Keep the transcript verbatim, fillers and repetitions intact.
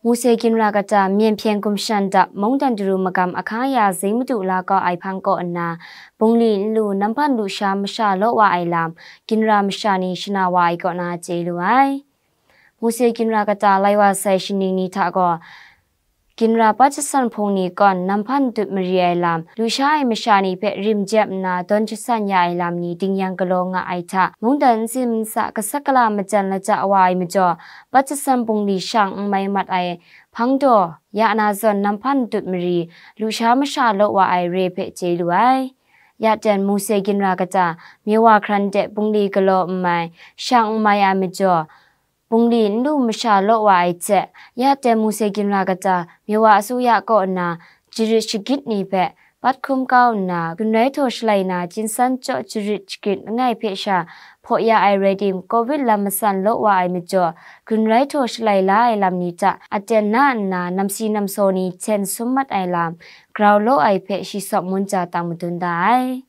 Mose ginra kata myen hpyen gumshan dap mungdan daru magam ahkang aya zing madu la kau ai hpang kaw nna, bungli nlu nampan lusha masha law wa ai lam ginra masha ni shana wa ai kaw na chye lu ai. Mose ginra kata lai wa sai shaning ni hta gaw, ginra pat jasan hpung ni kawn nampan dut mari ai lam, lusha ai masha ni hpe rim jep nna dawn jasan ya ai lam ni dingyang galaw nga ai hta, mungdan ntsin ntsa kasak kala majan laja wa ai majaw, pat jasan bungli shang n mai mat ai hpang daw, ya na zawn nampan dut mari, lusha masha law wa ai re hpe chye lu ai. Ya ten Mose ginra kata, Miwa hkran de bungli galaw n mai, shang n mai ai majaw, bungli n lu masha law wa ai hte, ya ten Mose ginra kata, Miwa asuya kaw nna, jarit shagit ni hpe, pat hkum kau nna, gun rai htaw shalai na, jinsan chyaw jarit shagit langai hpe sha, hpaw ya ai rai tim, covid lam matsan law wa ai majaw, gun rai htaw shalai la ai lam ni hta, aten na nna, namsi namsaw ni hten sum mat ai lam, grau law ai hpe shi sawp ngun ja tang madun da ai.